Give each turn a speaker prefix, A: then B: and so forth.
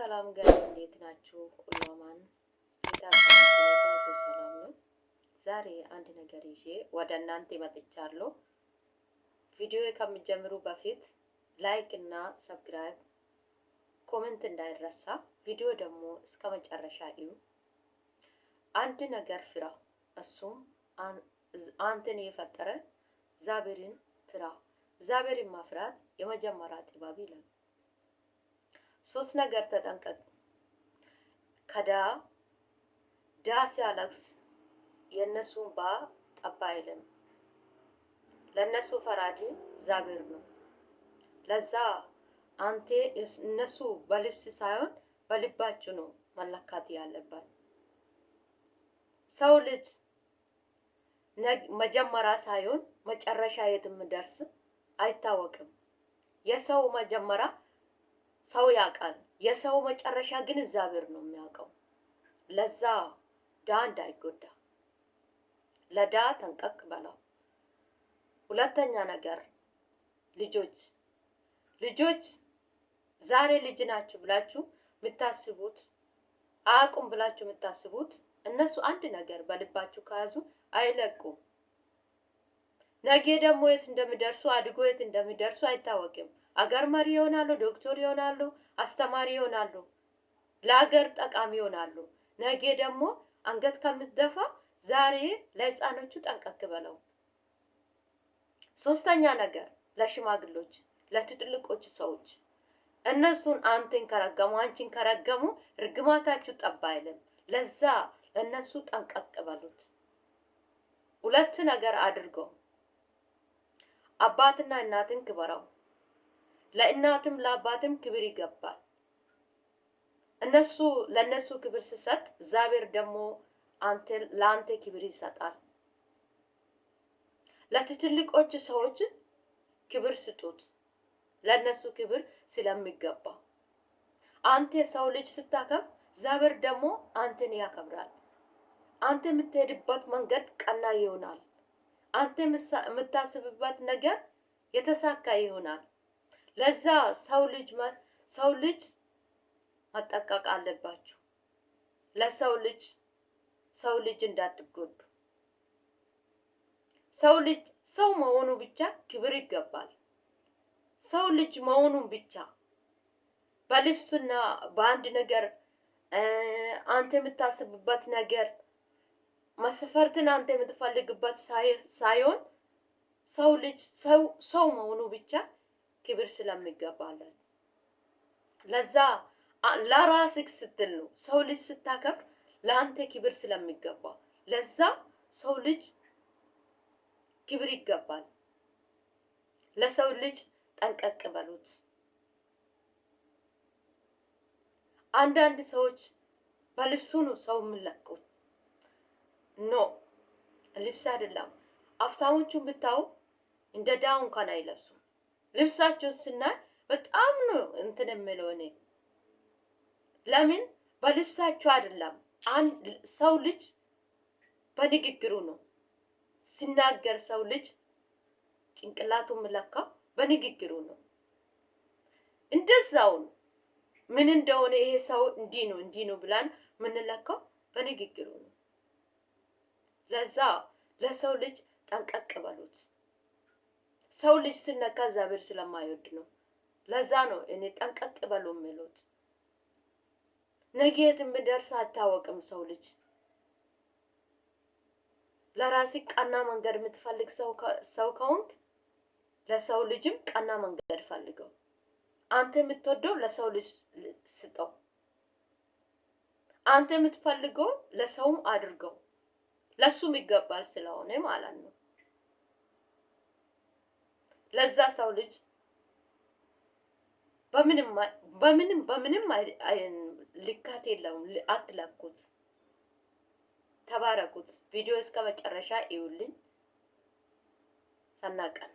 A: ሰላም guys፣ እንዴት ናችሁ? ሁሉ አማን ሰላም ነው። ዛሬ አንድ ነገር ይዤ ወደ እናንተ መጥቻለሁ። ቪዲዮ ከሚጀምሩ በፊት like እና subscribe፣ comment እንዳይረሳ። ቪዲዮ ደግሞ እስከ መጨረሻ እዩ። አንድ ነገር ፍራ፣ እሱም አንተን የፈጠረ እግዚአብሔርን ፍራ። እግዚአብሔርን መፍራት የመጀመሪያ ጥበብ ይላል። ሶስት ነገር ተጠንቀቅ። ከዳ ዳ ሲያለቅስ የእነሱ እንባ ጠብ አይልም። ለእነሱ ፈራጅ እግዚአብሔር ነው። ለዛ አንተ እነሱ በልብስ ሳይሆን በልባችሁ ነው መለካት ያለባት። ሰው ልጅ መጀመሪያ ሳይሆን መጨረሻ የትም ደርስ አይታወቅም። የሰው መጀመሪያ ሰው ያውቃል። የሰው መጨረሻ ግን እግዚአብሔር ነው የሚያውቀው። ለዛ ዳ እንዳይጎዳ ለዳ ተንቀቅ በለው። ሁለተኛ ነገር ልጆች ልጆች ዛሬ ልጅ ናችሁ ብላችሁ የምታስቡት፣ አያውቁም ብላችሁ የምታስቡት፣ እነሱ አንድ ነገር በልባችሁ ከያዙ አይለቁም። ነገ ደግሞ የት እንደሚደርሱ፣ አድጎ የት እንደሚደርሱ አይታወቅም። አገር መሪ ይሆናሉ፣ ዶክተር ይሆናሉ፣ አስተማሪ ይሆናሉ፣ ለአገር ጠቃሚ ይሆናሉ። ነገ ደግሞ አንገት ከምትደፋ ዛሬ ለህፃኖቹ ጠንቀቅ በለው። ሶስተኛ ነገር ለሽማግሎች፣ ለትልልቆች ሰዎች፣ እነሱን አንተን ከረገሙ፣ አንቺን ከረገሙ እርግማታችሁ ጠብ አይልም። ለዛ ለእነሱ ጠንቀቅ በሉት። ሁለት ነገር አድርገው፣ አባትና እናትን ክበረው። ለእናትም ለአባትም ክብር ይገባል። እነሱ ለእነሱ ክብር ስሰጥ እግዚአብሔር ደግሞ አንተ ለአንተ ክብር ይሰጣል። ለትልልቆች ሰዎች ክብር ስጡት፣ ለእነሱ ክብር ስለሚገባ። አንተ ሰው ልጅ ስታከብር እግዚአብሔር ደግሞ አንተን ያከብራል። አንተ የምትሄድበት መንገድ ቀና ይሆናል። አንተ የምታስብበት ነገር የተሳካ ይሆናል። ለዛ ሰው ልጅ መጠንቀቅ አለባችሁ። ለሰው ልጅ ሰው ልጅ እንዳትጎዱ። ሰው ልጅ ሰው መሆኑ ብቻ ክብር ይገባል። ሰው ልጅ መሆኑን ብቻ በልብሱና በአንድ ነገር፣ አንተ የምታስብበት ነገር መስፈርትን አንተ የምትፈልግበት ሳይሆን ሰው ልጅ ሰው ሰው መሆኑ ብቻ ክብር ስለሚገባለት፣ ለዛ ለራስህ ስትል ነው። ሰው ልጅ ስታከብር ለአንተ ክብር ስለሚገባ፣ ለዛ ሰው ልጅ ክብር ይገባል። ለሰው ልጅ ጠንቀቅ በሉት። አንዳንድ ሰዎች በልብሱ ነው ሰው የሚለቁት። No፣ ልብስ አይደለም። ሀብታሞቹን ብታዩ እንደ ዳው እንኳን አይለብሱም። ልብሳቸውን ስናይ በጣም ነው እንትን የምለው እኔ። ለምን በልብሳቸው አይደለም። አንድ ሰው ልጅ በንግግሩ ነው ሲናገር፣ ሰው ልጅ ጭንቅላቱ የሚለካው በንግግሩ ነው። እንደዛው ነው። ምን እንደሆነ ይሄ ሰው እንዲህ ነው እንዲህ ነው ብለን የምንለካው በንግግሩ ነው። ለዛ ለሰው ልጅ ጠንቀቅ በሉት። ሰው ልጅ ስነካ እግዚአብሔር ስለማይወድ ነው። ለዛ ነው እኔ ጠንቀቅ በሉ የሚሉት። ነገ የት እንደሚደርስ አይታወቅም። ሰው ልጅ ለራሴ ቀና መንገድ የምትፈልግ ሰው ከሆንክ ለሰው ልጅም ቀና መንገድ ፈልገው። አንተ የምትወደው ለሰው ልጅ ስጠው። አንተ የምትፈልገው ለሰውም አድርገው። ለሱም ይገባል ስለሆነ ማለት ነው። ለዛ ሰው ልጅ በምንም በምንም በምንም ልካት የለውም። አትለኩት። ተባረኩት። ቪዲዮ እስከ መጨረሻ እዩልኝ። ሰናቀን።